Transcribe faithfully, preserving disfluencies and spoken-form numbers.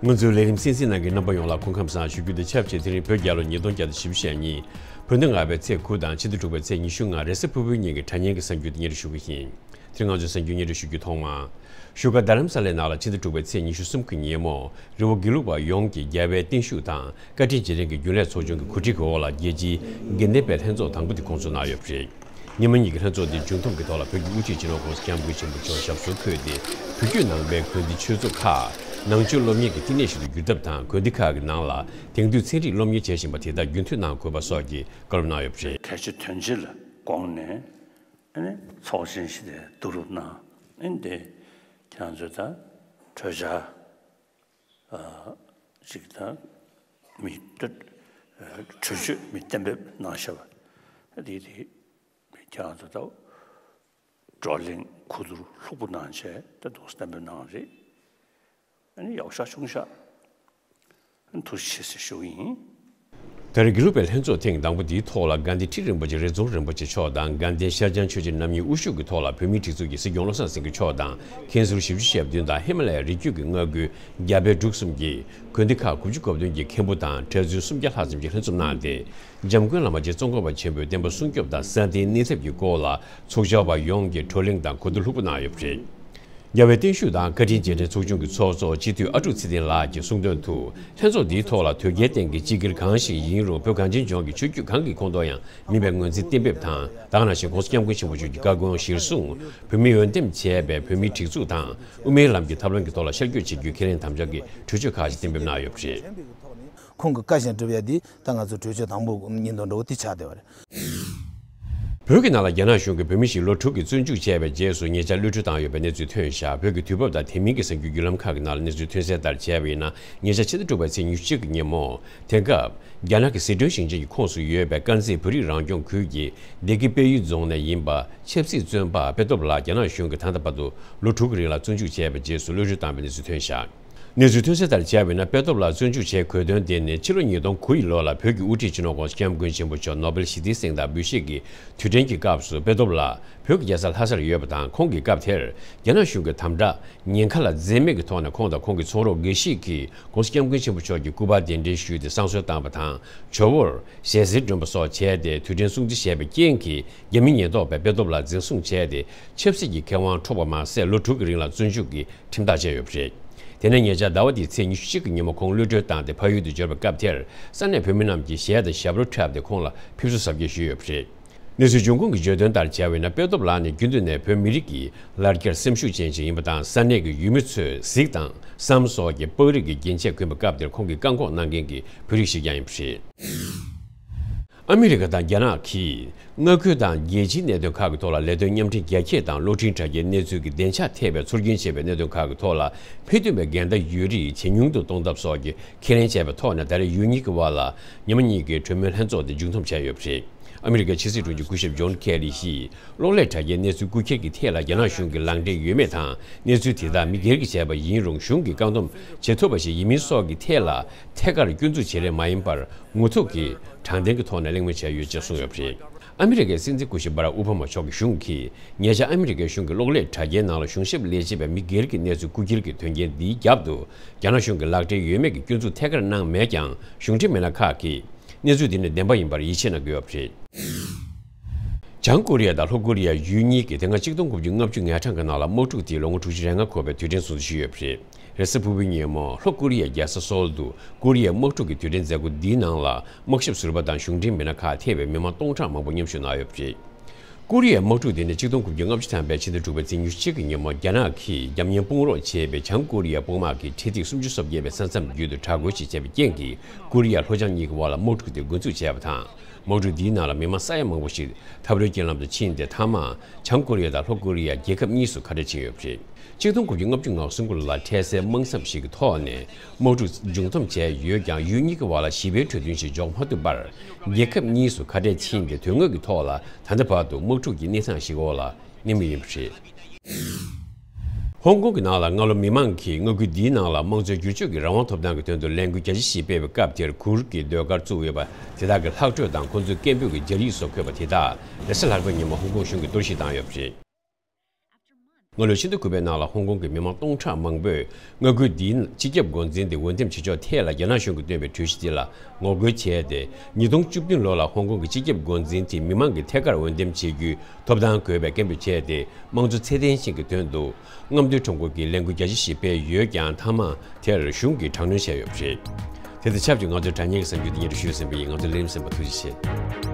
ང་ཚོའི་ལས་རིམ་གསན་གཟིགས་གནང་མཁན་རྣམ་པ་ཡོངས་ལ་སྐུ་ཁམས་བཟང་ཞུ་རྒྱུ་དང་ཆབས་ཅིག་དེ་རིང་བོད་རྒྱལ་ལོ་ཉིས་སྟོང་བརྒྱ་དང་བཞི་བཅུ་ཞེ་གཉིས། བོད་ཟླ་ལྔ་པའི་ཚེས་དགུ་དང་ཕྱི་ཟླ་དྲུག་པའི་ཚེས་ཉི་ཤུ་ལྔ་རེས་གཟའ་ཕུར་བུའི་ཉིན་གྱི་དྲ་བརྙན་གྱི་གསར་འགྱུར་འདི་སྙན་སྒྲོན་ཞུ་གི་ཡིན། དེ་རིང་ང་ཚོའི་གསར་འགྱུར་སྙན་སྒྲོན་ཞུ་རྒྱུའི་ཐོག་མ། བཞུགས་སྒར་རྡ་རམ་ས་ལའི་ནང་ལ་ཕྱི་ཟླ་དྲུག་པའི་ཚེས་ཉི་ཤུ་གསུམ་གྱི་ཉིན་མོ། རི་བོ་དགེ་ལུགས་པ་ཡོངས་ཀྱི་རྒྱལ་བའི་བརྟན་བཞུགས་དང་བཀའ་དྲིན་རྗེས་དྲན་གྱི་རྒྱུན་ལས་ཚོགས་ཆུང་གི་གོ་སྒྲིག་གི་འོག་ལ་རྒྱལ་སྤྱིའི་དགེ་ལྡན་པའི་ལྷན་ཚོགས་དང་པོ་དེ་ཁོང་ཚོ་གནང་ཡོད་པ་རེད། ཉི་མ་གཉིས་ཀྱི་ལྷན་ཚོགས་འདིའི་མཇུག་བསྡོམས་ཀྱི་ཐོག་ལ་བོད་ཀྱི་དབུ་ཁྲིད་སྤྱི་ནོར་༸གོང་ས་༸སྐྱབས་མགོན་ཆེན་པོ་མཆོག་ཞབས་སོར་འཁོད་དེ། བོད་བརྒྱུད་ནང་པའི་དགོན་སྡེ་ཆོས་ཚོགས་ཁག་ནང་ཆོས་སློབ་གཉེར་གྱི་བསྟི་གནས་ཤིག་ཏུ་འགྱུར་ཐབས་དང་། དགོན་སྡེ་ཁག་གི་ནང་ལ་དེང་དུས་ཚན་རིག་སློབ་གཉེར་བྱེད་བཞིན་པ་དེ་དག་རྒྱུན་མཐུད་གནང་དགོས་པ་སོགས་ཀྱི་བཀའ་སློབ་གནང་ཡོད་པ་རེད། གལ་ཆེ་དོན་ཆེ་ལ་དགོངས་ནས། ཨ་ནི་ཚོགས་ཆེན་ཞིག་དེ་བསྡུ་རུབ་གནང་། ཨ་ནི་དེ་ཁྱེད་རང་ཚོས་ད་གྲོས་འཆར་ཨ་ཅིག་དང་མི་གྲོས་ཆོད་མི་གཏན་འབེབས་གནང་བཞག་པ་དེ་དེ་ཁྱེད་རང་ཚོ་ད་བགྲོ་གླེང་གོ་བསྡུར་ལྷུག་པོ་གནང་བྱས་ད་དུང་གཏན་འབེབས་གནང་རེད། ཨ་ནི་ཡག་ཤག་ཆུང་ཤག་ཐུགས་རྗེ་ཆེ་ཟེར་ཞུ་གི་ཡིན། ད་རེས་དགེ་ལུགས་པའི་ལྷན་ཚོགས་ཐེངས་དང་པོ་འདིའི་ཐོག་ལ་དགའ་ལྡན་ཁྲི་རིན་པོ་ཆེ་རི་རྫོང་རིན་པོ་ཆེ་མཆོག་དང་དགའ་ལྡན་ཤར་བྱང་ཆོས་རྗེ་རྣམ་གཉིས་དབུ་བཞུགས་ཀྱི་ཐོག་ལ་བོད་མིའི་སྒྲིག་འཛུགས་ཀྱི་སྲིད་སྐྱོང་བློ་བཟང་སེང་གེ་མཆོག་དང་མཁན་ཟུར་བཞི་བཅུ་ཞེ་བདུན་དང་ཧི་མ་ལ་ཡའི་རི་རྒྱུད་ཀྱི་མངའ་ཁུལ་རྒྱ་བལ་འབྲུག་གསུམ་གྱི་དགོན་སྡེ་ཁག་དགུ་བཅུ་གོ་བདུན་གྱི་མཁན་པོ་དང་གྲྭ་བཙུན་སུམ་བརྒྱ་ལྷག་ཙམ་གྱིས་ལྷན་འཛོམས་གནང་སྟེ། འཇམ་མགོན་བླ་མ་རྗེ་ཙོང་ཁ་པ་ཆེན་པོའི་བསྟན་པ་སྲུང་སྐྱོབ་དང་སྲ་བརྟན་གནས་ཐབས་ཀྱི་སྐོར་ལ་ཚོགས་བཅར་བ་ཡོངས་ཀྱིས་བགྲོ་གླེང་དང་གོ་བསྡུར་ལྷུག་པོ་གནང་ཡོད་པ་རེད། རྒྱལ་བའི་བརྟན་བཞུགས་དང་བཀའ་དྲིན་རྗེས་དྲན་ཚོགས་ཆུང་གི་ཚོགས་གཙོ་སྤྱི་འཐུས་ཨ་ཀྲུག་ཚེ་བརྟན་ལགས་ཀྱིས་གསུངས་དོན་དུ། ལྷན་ཚོགས་འདིའི་ཐོག་ལ་དོལ་རྒྱལ་སྟེང་གི་སྤྱི་སྒེར་གང་ཞིག་ཡིན་རུང་བོད་གངས་ཅན་ལྗོངས་ཀྱི་ཆོས་བརྒྱུད་གང་གི་ཁོངས་གཏོགས་ཡང་མིན་པའི་ངོས་འཛིན་གཏན་འབེབས་དང་། ད་ག་ནང་བཞིན་༸གོང་ས་༸སྐྱབས་མགོན་ཆེན་པོ་མཆོག་གི་བཀའ་དགོངས་གཞིར་བཟུང་བོད་མིས་འོས་འདེམས་བྱས་པའི་བོད་མིའི་སྒྲིག་འཛུགས་དང་དབུ་མའི་ལམ་གྱི་ཐབས་ལམ་གྱི་ཐོག་ལ་ཤར་བསྐྱོད་བྱེད་རྒྱུའི་ཁས་ལེན་དམ་བཅའ་གི་གྲོས་ཆོད་ཁག་ཅིག་གཏན་འབེབས་གནང་ཡོད་པ་རེད། ཁོང་གི་བཀའ་བཞིན་སྒྲུབ་ཡ་འདི་ད་ང་ཚོ་གྲོས་ཆོད་དང་པོ་ཉིན་དུ་འགྲོ་བ་དེ་ཆགས་བསྡད་པ་རེད། བོད་ཀྱི་ནང་ལ་རྒྱ་ནག་གཞུང་གིས་བོད་མི་ཞིག་ལོ་དྲུག་གི་བཙོན་འཇུག་བྱས་པའི་རྗེས་སུ་ཉེ་ཆར་གློད་གྲོལ་བཏང་ཡོད་པའི་གནས་ཚུལ་ཐོན་བཞག་བོད་ཀྱི་དུས་བབ་དང་དེ་མིན་གྱི་གསར་འགྱུར་བརྒྱུད་ལམ་ཁག་གི་ནང་ལ་གནས་ཚུལ་ཐོན་གསལ་ལྟར་བྱས་པ་ཡིན་ན། ཉེ་ཆར་ཕྱི་ཟླ་དྲུག་པའི་ཚེས་ཉི་ཤུ་གཅིག་གི་ཉིན་མོ། དེང་སྐབས་རྒྱ་ནག་གི་ཟི་ཁྲོན་ཞིང་ཆེན་གྱི་ཁོངས་སུ་ཡོད་པའི་དཀར་མཛེས་བོད་རིགས་རང་སྐྱོང་ཁུལ་གྱི་བདེ་སྐྱིད་དཔལ་ཡུལ་རྫོང་ནས་ཡིན་པ་ཆབ་སྲིད་བཙོན་པ་དཔལ་སྟོབས་ལགས་རྒྱ་ནག་གཞུང་གིས་ད་ལྟ་བར་དུ་ལོ་དྲུག་གི་རིང་ལ་བཙོན་འཇུག་བྱས་པའི་རྗེས་སུ་གློད་གྲོལ་བཏང་བའི་གནས་ཚུལ་ཐོན་བཞག་གནས་ཚུལ་ཐོན་གསལ་ལྟར་བྱས་པ་ཡིན་ན། དཔལ་སྟོབས་ལགས་བཙོན་འཇུག་བྱས་གོ་དོན་དེ་ནི་ཕྱི་ལོ་ཉིས་སྟོང་དགུ་ཡི་ལོ་ལ་བོད་ཀྱི་དབུ་ཁྲིད་སྤྱི་ནོར་༸གོང་ས་༸སྐྱབས་མགོན་ཆེན་པོ་མཆོག་ནོ་བེལ་ཞི་བདེའི་གཟེངས་རྟགས་འབུལ་བཞེས་ཀྱི་དུས་དྲན་གྱི་སྐབས་སུ་དཔལ་སྟོབས་ལགས་བོད་ཀྱི་རྒྱལ་ས་ལྷ་སར་ཡོད་པ་དང་། ཁོང་གིས་སྐབས་དེར་རྒྱ་ནག་གཞུང་གི་དམ་དྲག་ཉེན་ཁ་ལ་འཛེམ་མེད་ཀྱི་ཐོག་ནས་ཁོང་དང་ཁོང་གི་ཚོང་རོགས་འགའ་ཞིག་གིས་༸གོང་ས་༸སྐྱབས་མགོན་ཆེན་པོ་མཆོག་གི་སྐུ་པར་གདན་འདྲེན་ཞུས་ཏེ་བསང་གསོལ་བཏང་བ་དང་། ཇོ་བོར་ཞལ་གསེར་སྒྲོན་པ་སོགས་བྱས་ཏེ་དུས་དྲན་སྲུང་བརྩི་བྱས་པའི་རྐྱེན་གྱིས། རྒྱ་མི་ཉེན་རྟོག་པས་དཔལ་སྟོབས་ལགས་འཛིན་བཟུང་བྱས་ཏེ། ཆབ་སྲིད་ཀྱི་ཁེ་དབང་འཕྲོག་པ་མ་ཟད། ལོ་དྲུག་གི་རིང་ལ་བཙོན་འཇུག་གི་ཁྲིམས་ཐག་བཅད་ཡོད་པ་རེད། དེ་ནས་ཉེ་ཆར་ཟླ་བ་འདིའི་ཚེས་ཉི་ཤུ་གཅིག་གི་ཉིན་མོ་ཁོང་གློད་གྲོལ་བཏང་སྟེ་ཕ་ཡུལ་དུ་འབྱོར་བའི་སྐབས་དེར། ས་གནས་བོད་མི་རྣམས་ཀྱིས་གཞས་དང་ཞབས་བྲོ་འཁྲབ་སྟེ་ཁོང་ལ་ཕེབས་བསུ་གཟབ་རྒྱས་ཞུས་ཡོད་པ་རེད། གནས་ཚུལ་འབྱུང་ཁུངས་ཀྱིས་བརྗོད་དོན་ལྟར་བྱས་པ་ཡིན་ན། དཔལ་སྟོབས་ལགས་ནི་རྒྱུན་དུ་ནས་བོད་མི་རིགས་ཀྱི་ལར་རྒྱར་སེམས་ཤུགས་ཅན་ཞིག་ཡིན་པ་དང་། ས་གནས་ཀྱི་ཡུལ་མི་ཚོས་གཟིག་དང་ཟམ་སོགས་ཀྱི་པགས་རིགས་ཀྱི་རྒྱན་ཆས་གོན་པའི་སྐབས་དེར་ཁོང་གིས་བཀག་འགོག་གནང་མཁན་གྱི་བོད་རིགས་ཤིག་ཀྱང་ཡིན་པ་རེད། ཨ་མི་རི་ཀ་དང་རྒྱ་ནག་གིས་མངའ་ཁུལ་དང་རྒྱལ་སྤྱིའི་གནད་དོན་ཁག་གི་ཐོག་ལ་ལས་དོན་མཉམ་འབྲེལ་རྒྱ་སྐྱེད་དང་། གློག་འཕྲིན་དྲ་རྒྱའི་གནས་ཚུལ་གྱི་བདེ་འཇགས་ཐེ་བའི་ཚོར་སྐྱེན་བྱེད་པའི་གནད་དོན་ཁག་གི་ཐོག་ལ་ཕན་ཐོགས་པའི་འགལ་ཟླ་ཡོད་རིགས་ཇེ་ཉུང་དུ་གཏོང་ཐབས་སོགས་ཀྱི་ཁས་ལེན་བྱས་པའི་ཐོག་ནས། ད་རེས་ཡུལ་གཉིས་ཀྱི་དབར་ལ་ཉི་མ་གཉིས་ཀྱི་གྲོས་མོལ་ལྷན་ཚོགས་དེ་མཇུག་བསྡོམས་བྱས་ཡོད་པ་རེད། ཨ་མི་རི་ཀའི་ཕྱི་སྲིད་དྲུང་ཆེ་སྐུ་ཞབས་ཇོན་ཁེ་ལི་ཡིས། གློག་ཀླད་དྲ་རྒྱའི་གནས་ཚུལ་རྐུ་འཁྱེར་གྱི་ཐད་ལ་རྒྱ་ནག་གཞུང་གི་ལག་འབྲེལ་ཡོད་མེད་དང་། གནས་ཚུལ་དེ་དག་མི་སྒེར་གྱིས་བྱས་པ་ཡིན་རུང་། གཞུང་གིས་བཀག་སྡོམ་བྱེད་ཐུབ་པ་ཞིག་ཡིན་མིན་སོགས་ཀྱི་ཐད་ལ་ཐད་ཀར་སྐྱོན་འཛུགས་བྱེད་ལས་མ་ཡིན་པར། ངོ་ཐུག་གིས་དྲང་བདེན་གྱི་ཐོག་ནས་གླེང་མོལ་བྱས་ཡོད་ཅེས་གསུངས་ཡོད་པ་རེད། ཨ་མི་རི་ཀའི་སྲིད་འཛིན་སྐུ་ཞབས་སྦ་རག་ཨོ་བྷ་མ་མཆོག་གི་གཞུང་གིས། ཉེ་ཆར་ཨ་མི་རི་ཀའི་གཞུང་གིས་གློག་ཀླད་དྲ་རྒྱའི་ནང་ལ་གཞུང་ཞབས་ལས་བྱེད་པའི་མི་སྒེར་གྱི་གནས་ཚུལ་རྐུ་འཁྱེར་གྱི་དོན་རྐྱེན་འདིའི་རྒྱབ་ཏུ། རྒྱ་ནག་གཞུང་གི་ལག་འབྲེལ་ཡོད་མེད་ཀྱི་སྐྱོན་འཛུགས་ཐད་ཀར་གནང་མེད་ཀྱང་། གཞུང་འབྲེལ་མི་སྣ་ཁག་གིས་གནས་ཚུལ་འདི་ནི་བདེན་པ་ཡིན་པར་ཡིད་ཆེས་གནང་གི་ཡོད་པ་རེད། བྱང་ཀོ་རི་ཡ་དང་ལྷོ་ཀོ་རི་ཡ་ཡུལ་གཉིས་ཀྱིས་དེ་སྔ་ཆིག་སྟོང་དགུ་བརྒྱ་ལྔ་བཅུ་ང་གྲངས་ཀྱི་ནང་ལ་དམག་འཁྲུག་དེའི་ལོ་ངོ་དྲུག་ཅུ་རེ་ལྔ་འཁོར་བའི་དུས་དྲན་སྲུང་བརྩི་ཞུས་ཡོད་པ་རེད། རེས་གཟའ་ཕུར་བུའི་ཉིན་མོ་ལྷོ་ཀོ་རི་ཡའི་རྒྱལ་ས་སོལ་དུ་ཀོ་རི་ཡའི་དམག་འཁྲུག་གི་དུས་དྲན་མཛད་སྒོ་འདིའི་ནང་ལ། དམག་ཞབས་ཟུར་པ་དང་གཞུང་འབྲེལ་མི་སྣ་ཁག་ཐེ་བའི་མི་མང་སྟོང་ཕྲག་མང་པོ་མཉམ་ཞུགས་གནང་ཡོད་པ་རེད། ཀོ་རི་ཡའི་དམག་འཁྲུག་དེ་ནི་ཆིག་སྟོང་དགུ་བརྒྱ་ལྔ་བཅུ་ཐམ་པའི་ཕྱི་ཟླ་དྲུག་པའི་ཚེས་ཉི་ཤུ་གཅིག་གི་ཉིན་མོ། རྒྱ་ནག་གིས་རྒྱབ་གཉེར་དཔུང་རོགས་བྱས་པའི་བྱང་ཀོ་རི་ཡའི་དཔུང་དམག་གི་ཁྲལ་ཐིག་སུམ་ཅུ་སོ་བརྒྱད་པའི་ས་མཚམས་བརྒྱུད་དུ་དྲག་རྒོལ་ཞིག་བྱས་པའི་རྐྱེན་གྱིས། ཀོ་རི་ཡ་ལྷོ་བྱང་གཉིས་ཀྱི་དབར་ལ་དམག་འཁྲུག་དེ་འགོ་འཛུགས་བྱས་པ་དང་། དམག་འཁྲུག་འདིའི་ནང་ལ་མི་མང་ས་ཡ་མང་པོ་ཞིག་འཐབ་རོལ་རྐྱེན་ལམ་དུ་ཕྱིན་ཏེ། མཐའ་མ་བྱང་ཀོ་རི་ཡ་དང་ལྷོ་ཀོ་རི་ཡ་རྒྱལ་ཁབ་གཉིས་སུ་ཁ་བྲལ་ཕྱིན་ཡོད་པ་རེད། ཆིག་སྟོང་དགུ་བརྒྱ་ལྔ་བཅུ་ང་གསུམ་གྱི་ལོ་ལ་འཕྲལ་སེལ་དམག་མཚམས་ཤིག་གི་ཐོག་ནས་དམག་འཁྲུག་མཇུག་བསྡོམས་བྱས་ཡོད་ཀྱང་། ཡུལ་གཉིས་ཀྱི་བར་ལ་ཞི་བའི་གྲོས་མཐུན་ཞིག་འཇོག་མ་ཐུབ་པར། རྒྱལ་ཁབ་གཉིས་སུ་ཁ་བྲལ་ཕྱིན་ཏེ། དོན་དངོས་ཀྱི་ཐོག་ལ་ད་ལྟ་བར་དུ་དམག་འཁྲུག་གི་གནས་སྟངས་ཤིག་འོག་ལ་གནས་མུས་ཡིན་པ་རེད། ཧོང་ཀོང་གི་ནང་ལ་སྔ་ལོ་མི་མང་གིས་མངའ་ཁུལ་འདིའི་ནང་ལ་དམངས་གཙོའི་བསྒྱུར་བཅོས་ཀྱི་རང་དབང་ཐོབ་ཐང་གི་དོན་དུ་ལས་འགུལ་རྒྱ་ཆེ་ཞིག་སྤེལ་བའི་སྐབས་དེར། གུར་གྱི་ཟློས་གར་བཙུགས་ཡོད་པ་དེ་དག་གི་ལྷག་འཕྲོས་དང་། ཁོ་ཚོའི་སྐད་འབོད་ཀྱི་སྦྱར་ཡིག་སོགས་འཁོད་པ་དེ་དག་རེས་གཟའ་ལྷག་པའི་ཉིན་མོ་ཧོང་ཀོང་གཞུང་གིས་གཏོར་བཤིག་བཏང་ཡོད་པ་རེད། སྔ་ལོའི་ཕྱི་ཟླ་དགུ་པའི་ནང་ལ་ཧོང་ཀོང་གི་མི་མང་སྟོང་ཕྲག་མང་པོས་མངའ་ཁུལ་འདིའི་སྤྱི་ཁྱབ་འགོ་འཛིན་དེ་འོས་འདེམས་བྱེད་ཕྱོགས་ཐད་ལ་རྒྱ་ནག་གཞུང་གིས་བཏོན་པའི་གྲོས་གཞི་དེ་ལ་ངོ་རྒོལ་བྱས་ཏེ། ཉིས་སྟོང་བཅུ་བདུན་ལོ་ལ་ཧོང་ཀོང་གི་སྤྱི་ཁྱབ་འགོ་འཛིན་དེ་མི་མང་གིས་ཐད་ཀར་འོས་འདེམས་བྱེད་རྒྱུའི་ཐོབ་ཐང་དགོས་པའི་སྐད་འབོད་བྱས་ཏེ། དམངས་གཙོ་ཚད་ལྡན་ཞིག་གི་དོན་དུ་རྔམ་སྟོན་ཁྲོམ་སྐོར་གྱི་ལས་འགུལ་རྒྱ་ཆེ་ཞིག་སྤེལ་ཡོད་ཀྱང་། མཐའ་མ་དེར་གཞུང་གིས་དྲག་གནོན་བྱས་ཡོད་པ་རེད། དེ་དང་ཆབས་ཅིག་ང་ཚོའི་དྲ་བརྙན་གྱི་གསར་འགྱུར་འདི་སྙན་སྒྲོན་ཞུས་ཟིན་པ་ཡིན། ང་ཚོ་ལས་རིམ་གསན་པར་ཐུགས་རྗེ་ཆེ།